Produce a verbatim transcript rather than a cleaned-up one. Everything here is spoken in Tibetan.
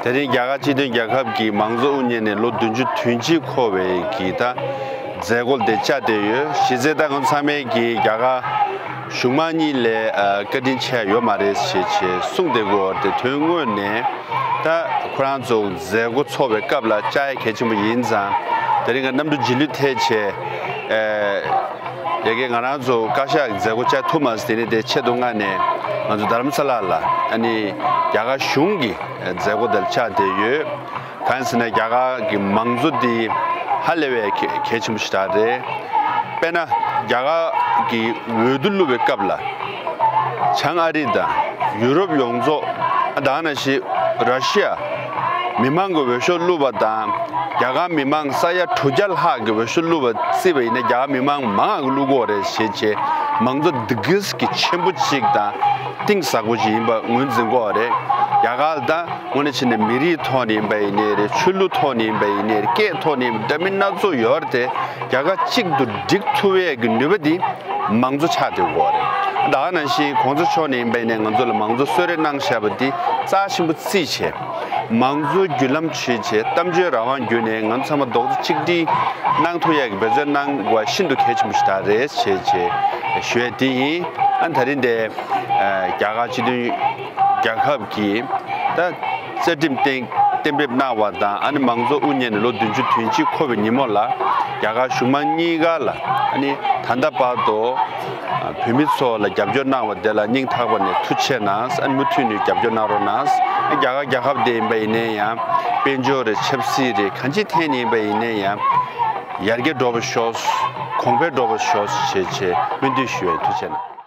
དེ་རིང་རྒྱ་གར་སྤྱི་མཐུན་རྒྱལ་ཁབ་ཀྱི་མང་གཙོ་དབུ་བརྙེས་ནས་ལོ་བདུན་ཅུ་དོན་གཅིག་འཁོར་བའི་གི་ད་མཛད་སྒོ་དེ་བཅར་བསྡད་ཡོད། གཞི་རྩའི་ད་ང་ཚང་མས་ཀྱི་རྒྱ་གར་གཞུང་མང་གཉིས་ལས་ཨ་བཀའ་དྲིན་ཆེ་ཡོད་མ་རེད་ཞེས་བྱས་གསུངས་བསྡད་ཀྱི་ཡོད་རེད་དེ། དོན་དངོས་ནས་ད་ཁོ་རང་ཚོ་མཛད་སྒོ་ཚོགས་པའི་སྐབས་ལ་བཅར་ཡ་གལ་ཆེན་པོ་ཡིན་ཙང་། དེ་རིང་གི་གནམ་གྲུ་རྗེས་ལུས་ཐེབས་བྱས་ཨ། ཡ་གི་ང་རང་ཚོ་བཀའ་ཤག་གི་མཛད་སྒོ་བཅར་ཐུབ་མ་སོང་། དེ་ནས་དེ་ཆེད་དུ་མངགས་ནས་ང་ཚོ་རྡ་རམ་ས་ལ་ལ་ཨ་ནི་རྒྱ་གར་གཞུང་གི་མཛད་སྒོ་དེར་བཅར་བསྡད་ཡོད། གང་ཡིན་ཟེར་ན་རྒྱ་གར་གྱི་མང་གཙོ་འདི་ཧ་ལས་པའི་གལ་གལ་ཆེན་པོ་ཞིག་རེད། དཔེར་ན་རྒྱ་གར་གྱི་འོས་བསྡུ་བླུགས་པའི་སྐབས་ལ་བྱང་ཨ་རི་དང་ཡུ་རོབ་ཡོངས་རྫོགས། ད་ག་ནང་བཞིན་ར་ཤི་ཡ་མི་མང་གི་འོས་ཤོག་བླུགས་པ་དང་རྒྱ་གར་མི་མང་ས་ཡ་དྲུག་བརྒྱ་ལྷག་གི་འོས་ཤོག་བླུགས་པ་བརྩིས་པ་ཡིན་ན་རྒྱ་གར་མི་མང་མང་ང་གི་བླུགས་ཀྱི་ཡོད་རེད་ཞེས་བྱས། མང་གཙོ་འདི་གིས་ཀྱི་ཆེན་པོ་གཅིག་དང་གཏིང་ཟབ་པོ་ཞིག་ཡིན་པ་ངོས་འཛིན་དགོས་པ་རེད། རྒྱ་གར་ལ་ད་དངོས་གནས་བྱས་ན་མི་རིགས་ཐོག་ནས་ཡིན་པ་ཡིན་ནའི་རེད། ཆོས་ལུགས་ཐོག་ནས་ཡིན་པ་ཡིན་ནའི་རེད། སྐད་ཐོག་ནས་ཡིན་པ་འདྲ་མིན་སྣ་ཚོགས་ཡོད་རེད་དེ། རྒྱ་གར་གཅིག་ཏུ་སྒྲིལ་ཐུབ་ཡས་ཀྱི་ནུས་པ་འདི་མང་གཙོ་ཆགས་བསྡད་ཡོད་རེད། ད་ག་ནང་བཞིན་གོང་ས་མཆོག་ནས་ཡིན་པ་ཡིན་ནའི་ང་ཚོ་ལ་མང་གཙོ་གསོལ་རས་གནང་བཞག་པ་འདི་རྩ་ཆེན་པོ་བརྩིས་བྱས། མང་གཙོའི་བརྒྱུད་ལམ་བྱས་བྱས་གཏམ་བརྗོད་རང་དབང་བརྒྱུད་ནས་ང་ཚོ་ཚང་མ་རྡོག་རྩ་གཅིག་སྒྲིལ་གནང་ཐུབ་ཡས་ཀྱི་འབད་བརྩོན་གནང་དགོས་པ་ཤིན་ཏུ་གལ་ཆེན་པོ་ཞིག་ད་རེད་ཞེས་བྱས་ཞུ་ཡས་དེ་ཡིན། ཨ་ད་རིང་འདི་རྒྱ་གར་སྤྱི་མཐུན་རྒྱལ་ཁབ་ཀྱི་ད་རྩ་ཁྲིམས་གཏན་གཏན་འབེབས་གནང་བ་དང་། ཨ་ནི་མང་གཙོ་དབུ་བརྙེས་ནས་ལོ་བདུན་ཅུ་དོན་གཅིག་འཁོར་བའི་ཉིན་མོ་ལ་རྒྱ་གར་གཞུང་མང་གཉིས་ཀ་ལ་ཨ་ནི་ད་ལྟ་བར་དུ་བོད་མི་ཚོ་ལ་རྒྱབ་སྐྱོར་གནང་བ་དེ་ལ་སྙིང་ཐག་པ་ནས་ཐུགས་རྗེ་ཆེ་གནང་། ཨ་ནི་མུ་མཐུད་ནས་རྒྱབ་སྐྱོར་གནང་རོགས་གནང་། རྒྱ་གར་རྒྱལ་ཁབ་དེ་ཡིན་པ་ཡིན་ནའི་ཡང་། དཔལ་འབྱོར་རེད། ཆབ་སྲིད་རེད། གང་ཅིའི་ཐད་ནས་ཡིན་པ་ཡིན་ནའི་ཡང་ཡར་རྒྱས་འགྲོ་བ་ཤོག་གོང་འཕེལ་འགྲོ་བ་ཤོག་ཞེས་བྱས་སྨོན་འདུན་ཞུ་བའི། ཐུགས་རྗེ་གནང་།